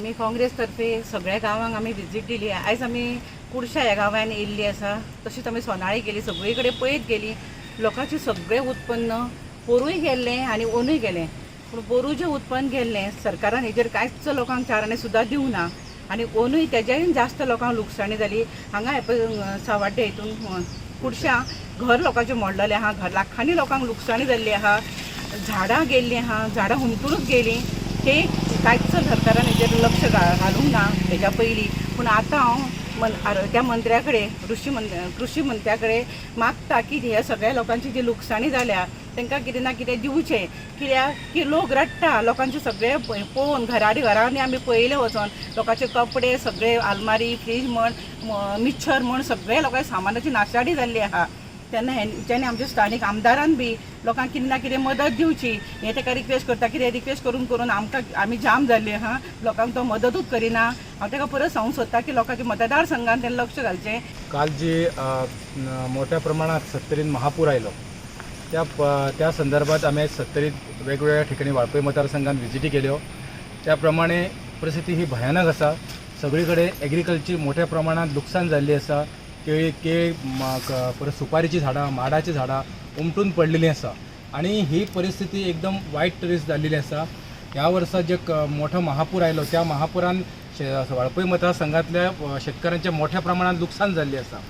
आमी काँग्रेस तर्फे सगळ्या गांवांक आमी विजीट दिली. आयज आमी कुडशा ह्या गांवान येयल्ली आसा. तशीच आमी सोनाळी गेली, सगळी कडेन पळयत गेली. लोकांचें सगळें उत्पन्न पोरूय गेल्लें आनी अंदूय गेलें. पूण पोरूं जें उत्पन्न गेल्लें, सरकारान हेजेर कांयच लोकांक चाराणे सुद्दां दिवंक ना आनी अंदूय तेज्याय जास्त लोकांक लुकसाणी जाली. हांगा हे पळय, सावाड्डे हितून कुडश्या घर लोकांचें मोडलेलें आहा. घर लाखांनी लोकांक लुकसाणी जाल्ली आहा. झाडां गेल्लीं आहा, झाडां हुमटूनच गेलीं. ते कांयच सरकारान हेजेर लक्ष घालूंक ना हेज्या पयलीं. पूण आतां हांव त्या मंत्र्या कडेन, कृशी मंत्र्या कडेन मागता की ह्या सगळ्या लोकांची जी लुकसाणी जाल्या तांकां कितें ना कितें दिवचें. कित्याक की लोक रडटा. लोकांचे सगळे पळोवन घरांनी घरांनी आमी पळयलें वचोन, लोकांचे कपडे सगळे, आलमारी, फ्रीज म्हण, मिक्सर म्हण, सगळे लोकांच्या सामानाची नाशाडी जाल्ली आहा. तेन्ना हेंच्यांनी आमच्या स्थानीक आमदारान बी लोकांक कितें ना कितें मदत दिवची हें ताका रिक्वेस्ट करता. कितें रिक्वेस्ट करून करून आमकां आमी जाम जाल्ली आहा. लोकांक तो मदतूच करिना. हांव ताका परत सांगूंक सोदता की लोकांच्या मतदारसंघान तेणें लक्ष घालचें. काल जी मोठ्या प्रमाणात सत्तरीत महापूर आयलो, त्या संदर्भात आमी सत्तरीत वेगवेगळ्या ठिकाणी वाळपय मतदारसंघात विजिटी केल्यो. त्या प्रमाणे परिस्थिती ही भयानक आसा. सगळी कडेन एग्रीकल्चर मोठ्या प्रमाणात लुकसाण जाल्ली आसा. केळी केळ, परत सुपारीचीं झाडां, माडाचीं झाडां उमटून पडलेलीं आसा आनी ही परिस्थिती एकदम वायट तरेन जाल्लेली आसा. ह्या वर्सा जे मोठो महापूर आयलो, त्या महापुरान वाळपय मतदारसंघातल्या शेतकऱ्यांचें मोठ्या प्रमाणात लुकसाण जाल्लें आसा.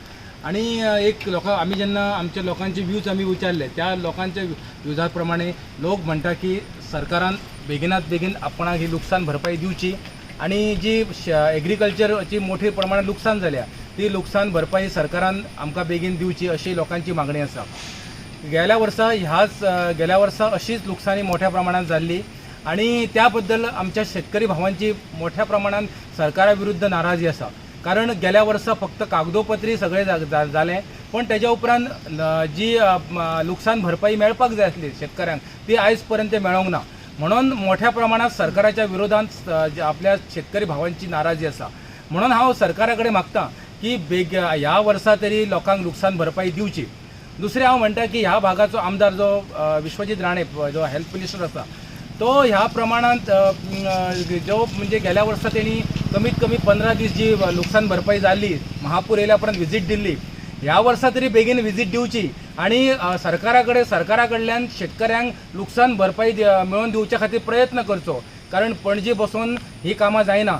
आनी एक लोकां आमी जेन्ना आमच्या लोकांचे व्यूज आमी विचारले, त्या लोकांच्या व्युजा प्रमाणे लोक म्हणटा की सरकारान बेगिनात बेगीन आपणाक ही लुकसाण भरपाई दिवची आनी जी एग्रीकल्चरची मोठे प्रमाणात लुकसाण जाल्या ती लुकसाण भरपाई सरकारान आमकां बेगीन दिवची अशी लोकांची मागणी आसा. गेल्या वर्सा ह्याच गेल्या वर्सा अशीच लुकसाणी मोठ्या प्रमाणात जाल्ली आनी त्या बद्दल आमच्या शेतकरी भावांची मोठ्या प्रमाणात सरकारा विरुद्ध नाराजी आसा. कारण गेल्या वर्सा फक्त कागदोपत्री सगळें जालें, पूण तेज्या उपरांत जी लुकसाण भरपाई मेळपाक जाय आसली शेतकऱ्यांक ती आयज पर्यंत मेळोंक ना. म्हणून मोठ्या प्रमाणात सरकाराच्या विरोधात आपल्या शेतकरी भावांची नाराजी आसा. म्हणून हांव सरकारा कडेन मागता की बेग ह्या वर्सा तरी लोकांक लुकसाण भरपाई दिवची. दुसरें हांव म्हणटा की ह्या भागाचो आमदार जो विश्वजीत राणे, जो हेल्थ मिनिस्टर आसा, तो ह्या प्रमाणांत जो म्हणजे गेल्या वर्सा तेणी कमीत कमी 15 दीस जी लुकसाण भरपाई जाल्ली महापूर येयल्या उपरांत विजीट दिल्ली, ह्या वर्सा तरी बेगीन विजीट दिवची आनी सरकारा कडल्यान शेतकऱ्यांक लुकसाण भरपाई मेळोवन दिवच्या खातीर प्रयत्न करचो. कारण पणजे बसून ही कामां जायना.